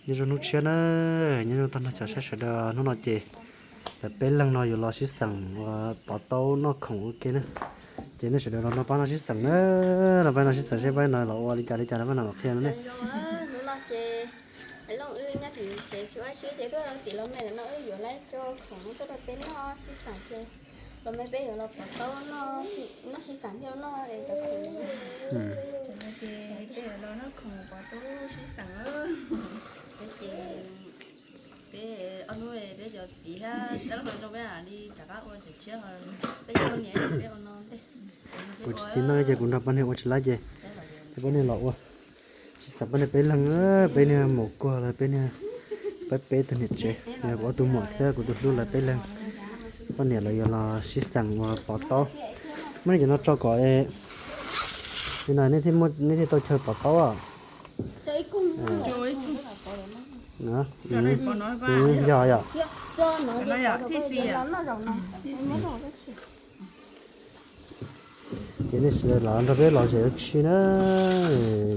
Nyob zoo hnub tshiab na, nyob zoo tag nrho cov saib sawv daws, hnub no ces lawv peb leeg no yuav los sib xeem ua pov taub noj khoom ua ke na. Ces nej sawv daws los nrog pab no sib xeem na, los pab no sib xeem seb pab no los ua li cas li cas no pab no los qhia no ne. Hnub no ces Looj wb nyob tim tsev tsis ua dab tsi ces tuaj tim los me no wb yuav lawv cov khoom tuaj rau peb noj sib xeem ces los me peb yuav los pov taub noj sib xeem thiab noj cov khoom. Ces peb yuav los noj khoom pov taub sib xeem. Peb ces peb ob hnub peb cov txiv thiab dab laug no rau peb li rov qab ua cov tshiab, peb cov niam peb ua no ntej. Kuv tsis xis neej ces kuv nrog pab niag ua tsis laib ces pab niag los ua. Tsis xav pab niag peb leeg, peb niag maum kuag lawm peb niag, peb peb tug niam tsev, kuv ob tug muam thiab kuv tus hlub lawv peb leeg. Poj niam lawv yuav los sib xeem ua pov taub. Muab cov no tso kom li no nej thiaj tau chaw pov taub. Yog yom. Ces nej sawv daws los nrog peb los zem ua si na,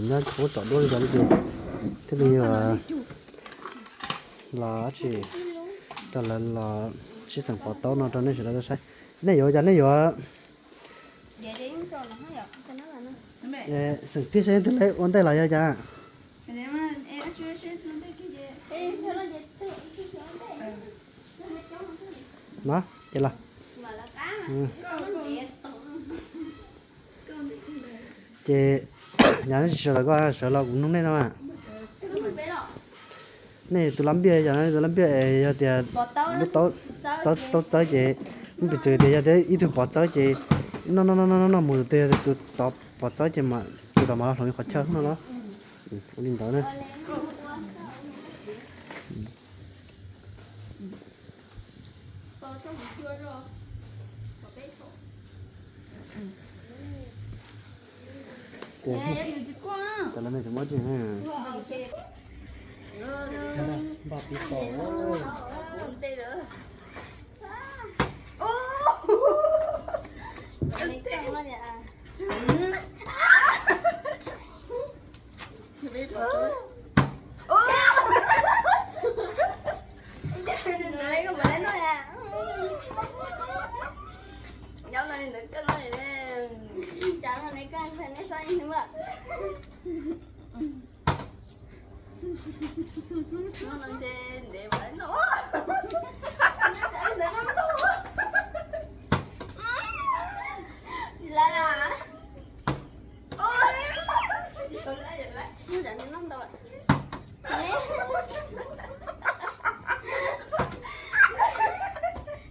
nyob ua tsom duab li cas li ces thiaj li los tsis, rau lawv los sib xeem pov taub no rau nej sawv daws tau saib. Nej yuav cas nej yuav xeem tiag saib twg lawv ua ntej los yog cas? No ces los. Ces yog nej tsis sawv los koj sawv los kuv nug nej no. Nej tus lab npiaj, yog nej tus lab npiaj es yog tias lub taub txawb ces, muab piv txwv tias yog tias ib tug pov txawb ces noj noj noj noj mus tus twg yog tus tod pov txawb ces tus tod mam los hloov qhov chaw no los. Ua li ntawd na.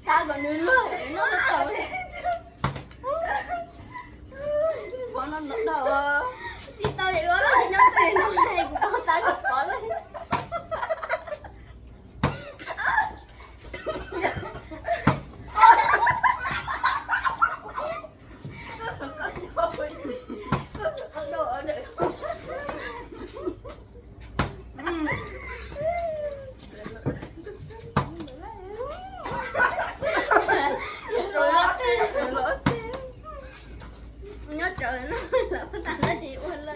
Tab kom nws luag noj tau li. Pov no ntau ntau. Tsis tau li ua nyob tsev no kuv pov tas kuv pov li. Nyob tsawg no lawm tas no tsis ua lawm.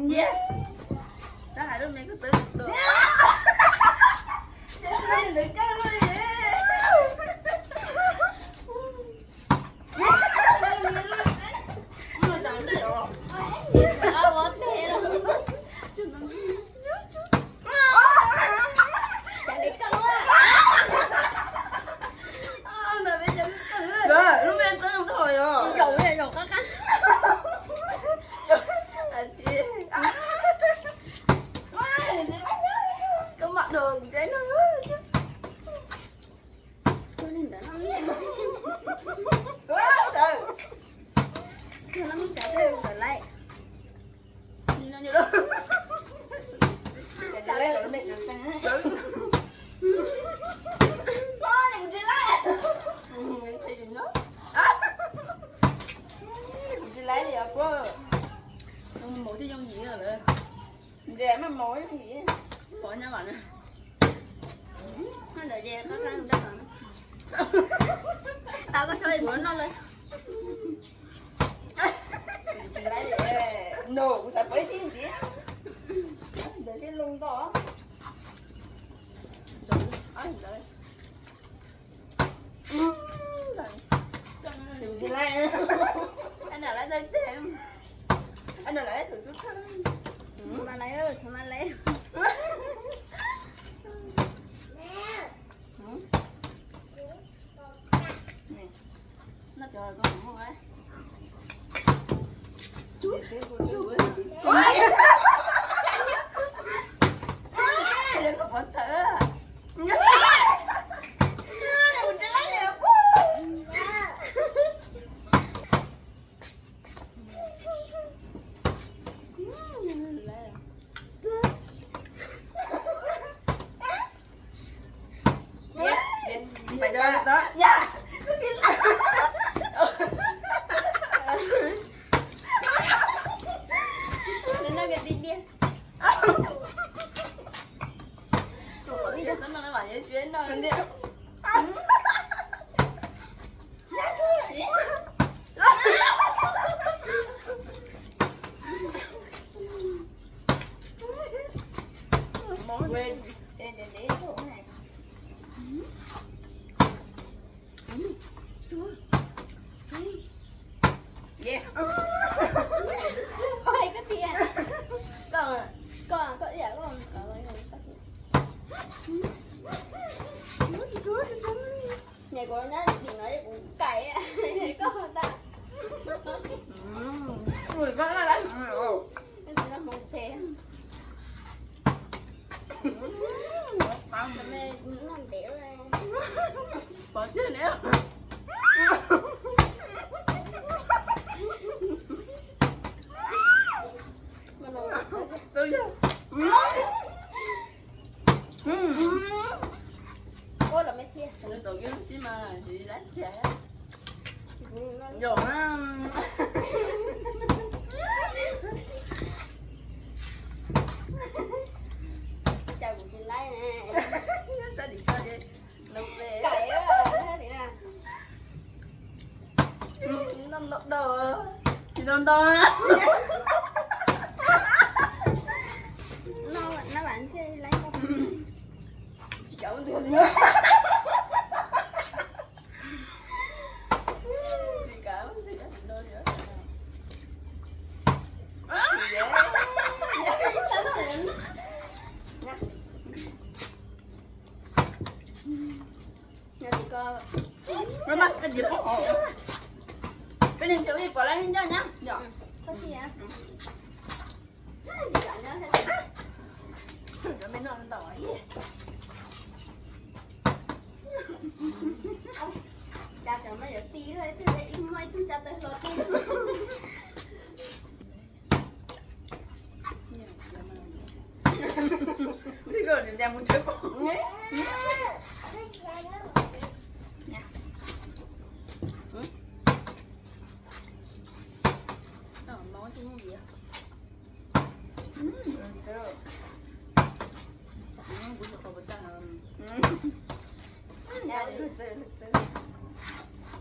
Nyiam. Tau hais lub me kuv txawb dua. Ntawd kawg li. Lub me txawb zoo rau yog. Zaum li zaum qab qab. Koj mam dua kuv tsev no. Ua li ntawd no. Ua li ntawd. Ua li ntawd. Tsis laib li os. Maum twb yooj yim lawm. Ntshe mas maum yooj yim. Pov nyob vam na. Ntawd ces qab qab ntawd. Tau koj tso ib puas noj lawm. Tsis laib li. No kuv xav pov ib tib ntxiv. Ntawd tib loo ntoj. Ntawd. Tsis laib. Ab, no lawv tau tes. Ab, no lawv tau xub thawj. Txhob mas lawv, txhob mas lawv. Noj cov koj muag. Yes. Ua li koj tiag. Koj, koj, koj ib yam koj, koj tiag. Nyem kuv nyob tim no kuv kais koj tag. Ua tsis tau hmoov phem. Noj ntev. Pov thiab ne. Ua los me thiab. Nws tau kiag xib mas laib kiag. Yog na. Cas kuv tsis laib ne. Sab tim ko ces lub pe. Kais sab tim na. Ntau ntau. Tsis ntau ntau. No, no mas thiaj laib. Tsis kav mus ntxhw no. Tsis kav mus ntxhw no. Peb leeg thiaj li pom lawv ncaj nyab yom. Cov me noj ntau. Cas cov me yuav ti lawm, ib muaj ib tug tsa taw hlo ti.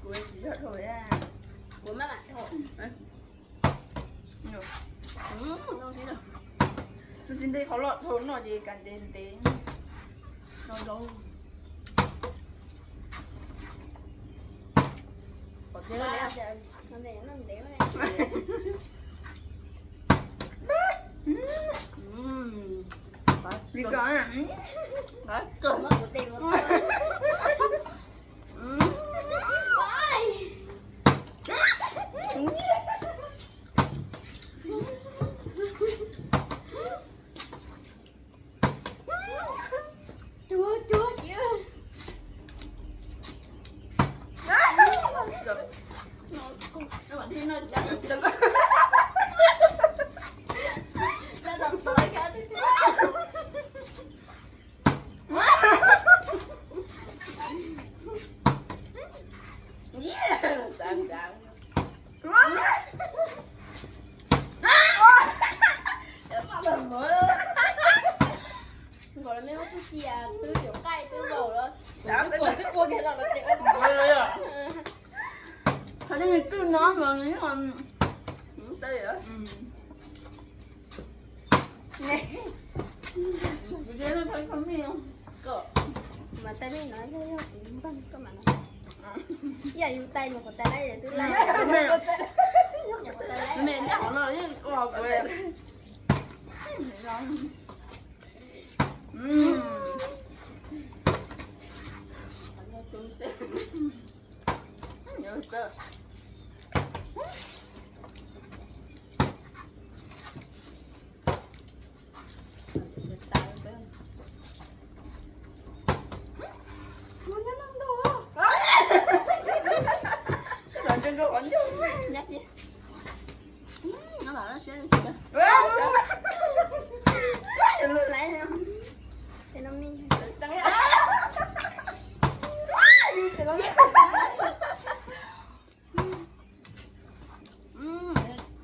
Kuv tsis yog dhau, kuv maj mam dhau. Nws tsis ntev qhov loj dhau no ces kam ntev ntev no zoo. Li ko, qab kawg. Cuag cuag cia. Nkaus los mej muab tub cia, twb yuav qaij twb vaus lawm. Twb ua, twb ua kiag los los ces ua. Qhov twg no mas nws yeej, kuv mas tais mej no yog kuv npawg koj mas no. Ib yam yus tais nyuam qhuav tais laib twb laib. Nyuam qhuav tais laib.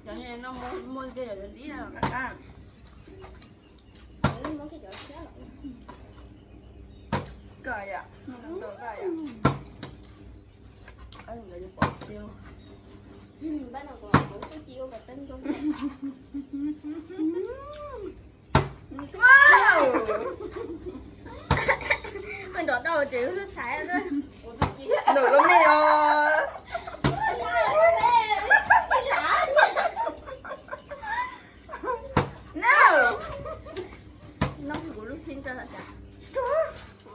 Cov no muaj, muaj tej cov dib na. Koj yom, muaj ntau koj yom. Koj nrov dhau ces lub txhais. Nrov los mej os. No, no kuv lub txhib tso los cas.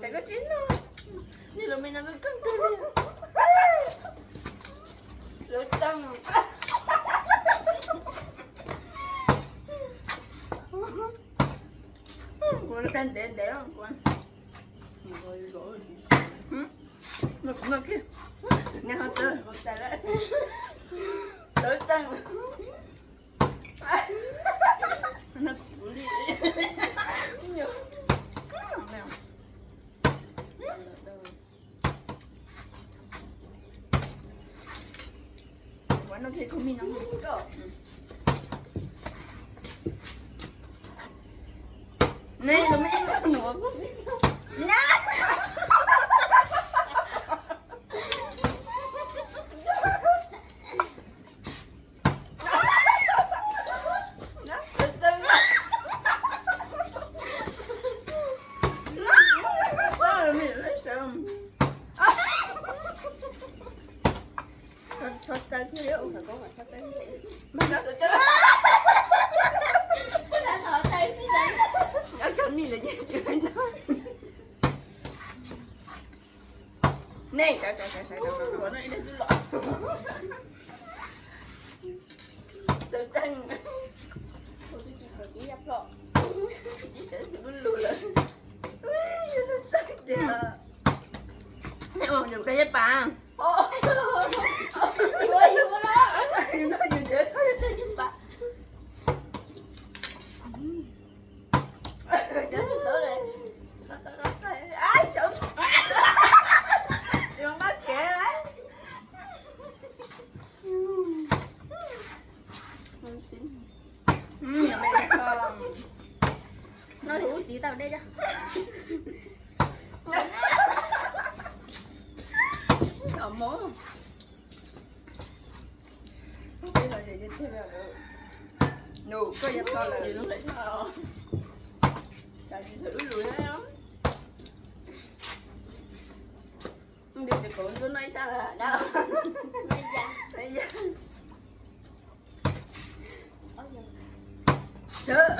Tes koj tsis no, nej los mej no koj kawg li. Lawv tau. Kuv ntev ntev kuv. Nws kuv no kiag, nws ho tawv, tawv tag. Ua no thiaj khub mij no. Ne, no me no. Txhob txawb thiab, ua khawv koob mas txhob txawb thiab. Nej, sawv tsees, sawv tus lus lawm. Nej ua yus dab yeej pas. Yus ua yus los, yus no yus dab yeej pas. No yus ub txiv tau dej coj. Nus, koj yuav tau lawm. Tam sim wb lus thiab. Nws ces kauv ntuj noj ib sab dab. Sawv.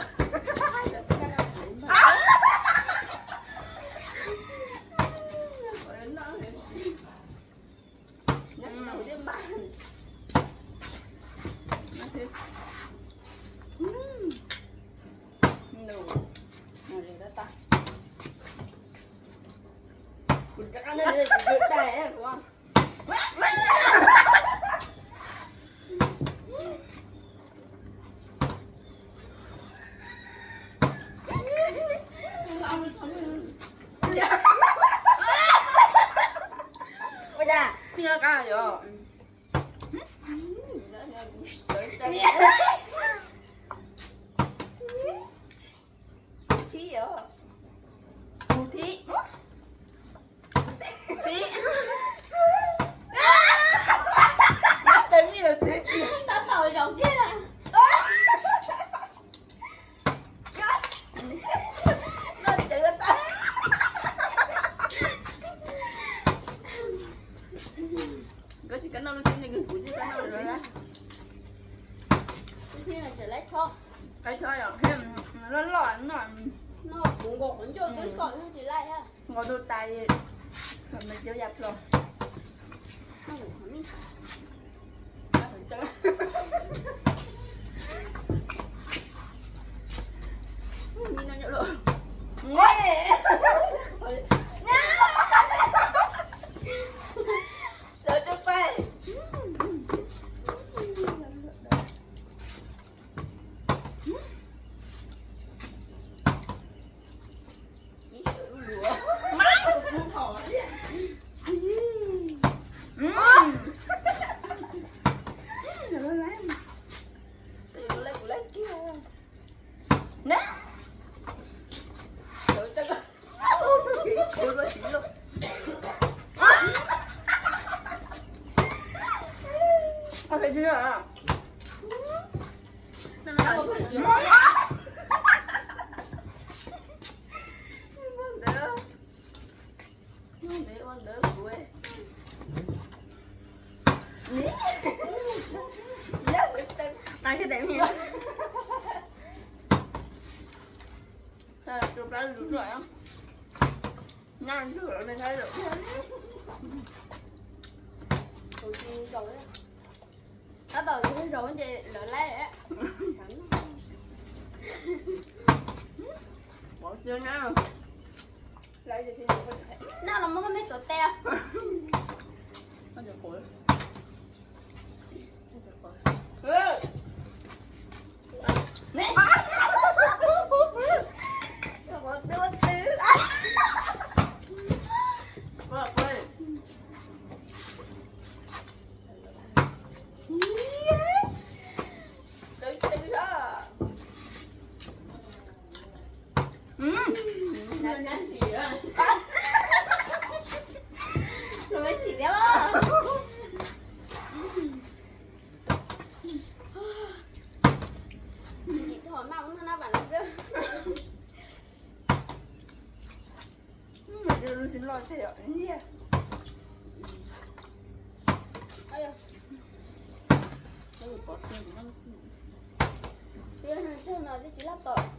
Ua cas? Phi qab yom. Thib os. Tus thib. Thib. Tab tom zaum kiag. Koj tsis kam noj lub xib, kuv tsis kam noj lub xib. Qaib chob yom, loj loj no. Nqos tus tais, me cov ya plo. Tab tom zaum ces lawv laib. Noj los muab koj me tuav tes.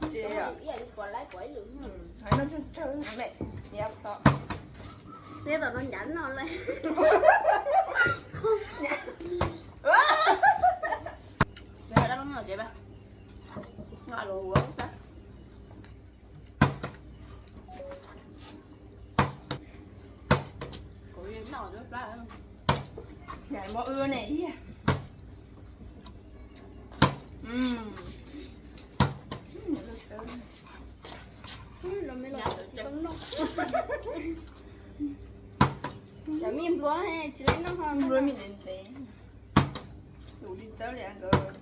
Ib yam li pom laib pom ib lwm. Neb tom rau ncav no lawm. Nqa los ua sab. Kuv noj plab. Ncaim mov ua ne ib yam. Cov me npluav tsis laib noj ho npluav me ntev ntev. Tus tsis txawb li nkawd.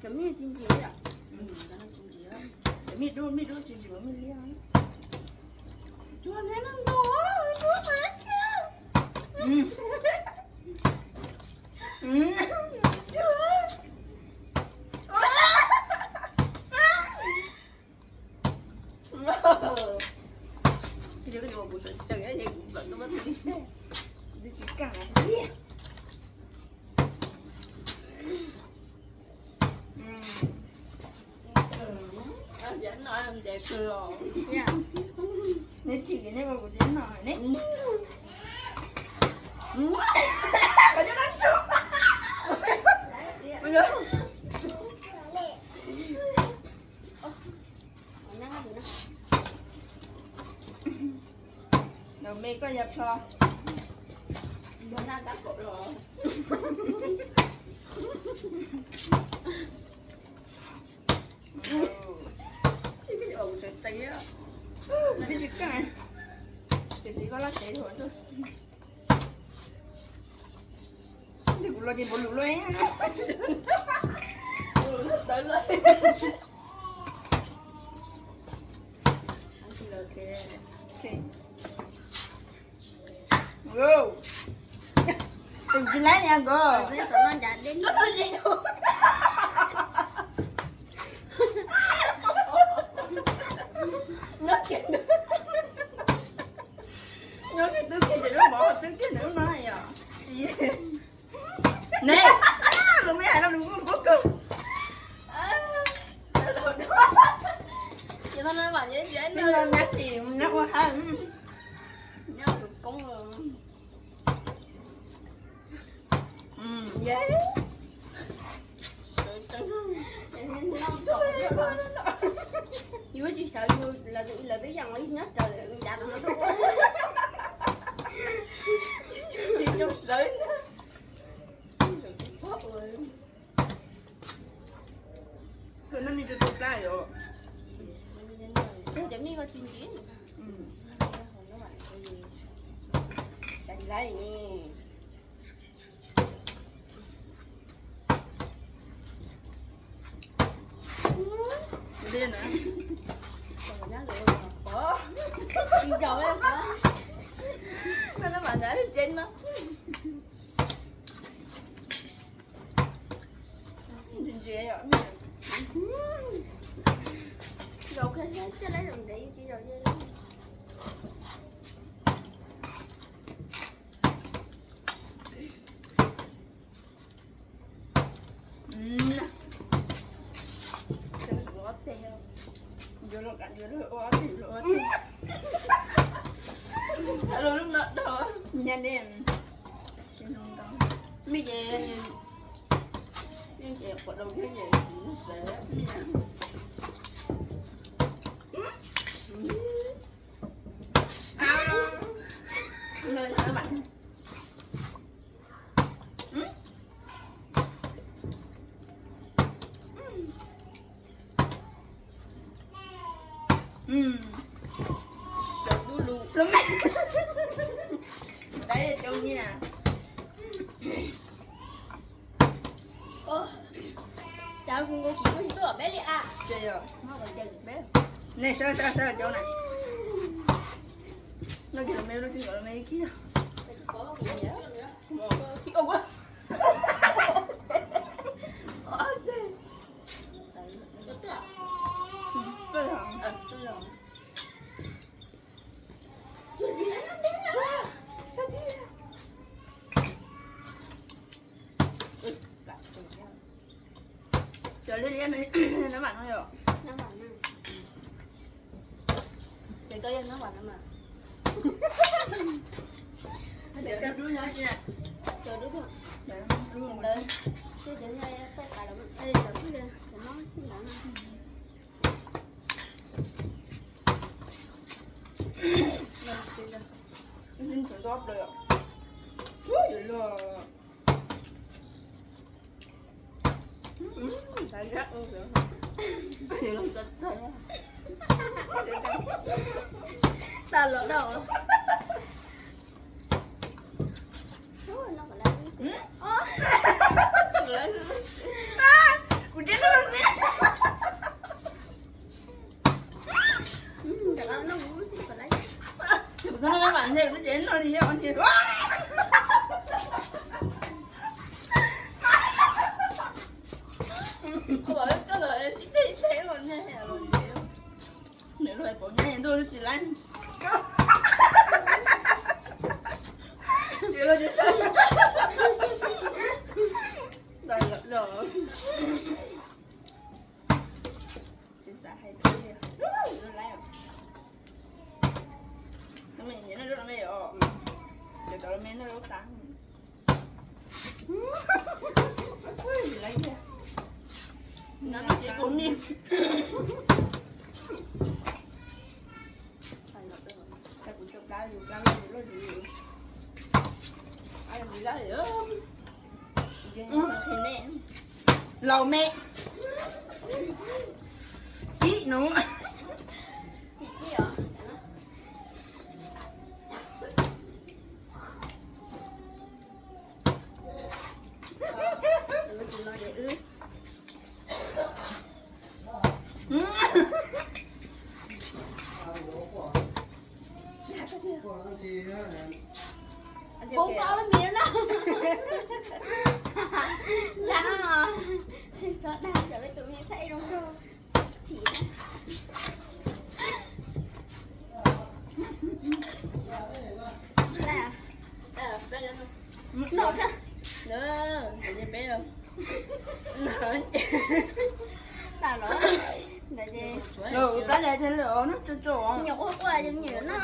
Cov me tsis ntsim. Cov me dub, me dub tsis ntsim ua me liab. Tsuas neb no nto, tsuas neb kiag. Mm. Mm. Neb tsis neb ua kuv tib no ne. Nws me koj ya plho. Tib tsis kaj, ces tiv koj laj tev. Ntawm kuv los ces npaum lus luaj. Tus tsis laib niag nkaus. Nyob kiag twb kiag ces lub mov twb kiag ntawm lub no yom. Ne, lus me hais no lus kuj kawg. Ces no nyab tim nyab ua hab. Nyab tus koob. Yus tsis sawv, yus lawv twb yeej ua ib nyob raws yav no tuaj ua. Tsis zoo sawv. Cov mij ko tsis ntsiv. Tsis ncaus li. Tsev no. Zaum kawg thiab, tsis lawv zaum ntev yus tsis zaum ze li. Ua ob teg, ua ob teg, ua ob teg. Lub no dhau, nyab ne. Mij ces yeej ces quav dau thiab ces xav. Cov dub lug, dab cov nyiaj. Cas kuv nkaus kiv kuj tsis tuaj peb li a. Nej saib saib saib cov na. No ces los me lub xib nkaus los me ib kib. Cov liab liab no, nab vam no yom. Ces koj yog nab vam no mas. Cov dub nyob tsis, cov dub, cov ntawd, cov no paj tas los, cov dub, cov no, cov no. Ntxim ntxim nto plaws. Yuav luag. Tag los dau. Kuv tib lub xwb. Kuv txhob noj mam nthe, kuv tseem noj li yog nthe. Nws los pom nyab ntuj tsis laib. Tsis los tsis laib. Tsis xav. Laus me. Ib nus. Pub koj lub me no. Txhob dag cov peb tus me thaij zoo nkauj. Chim. No. Tab lawv ces nyuam quaj quaj ces nyuam no.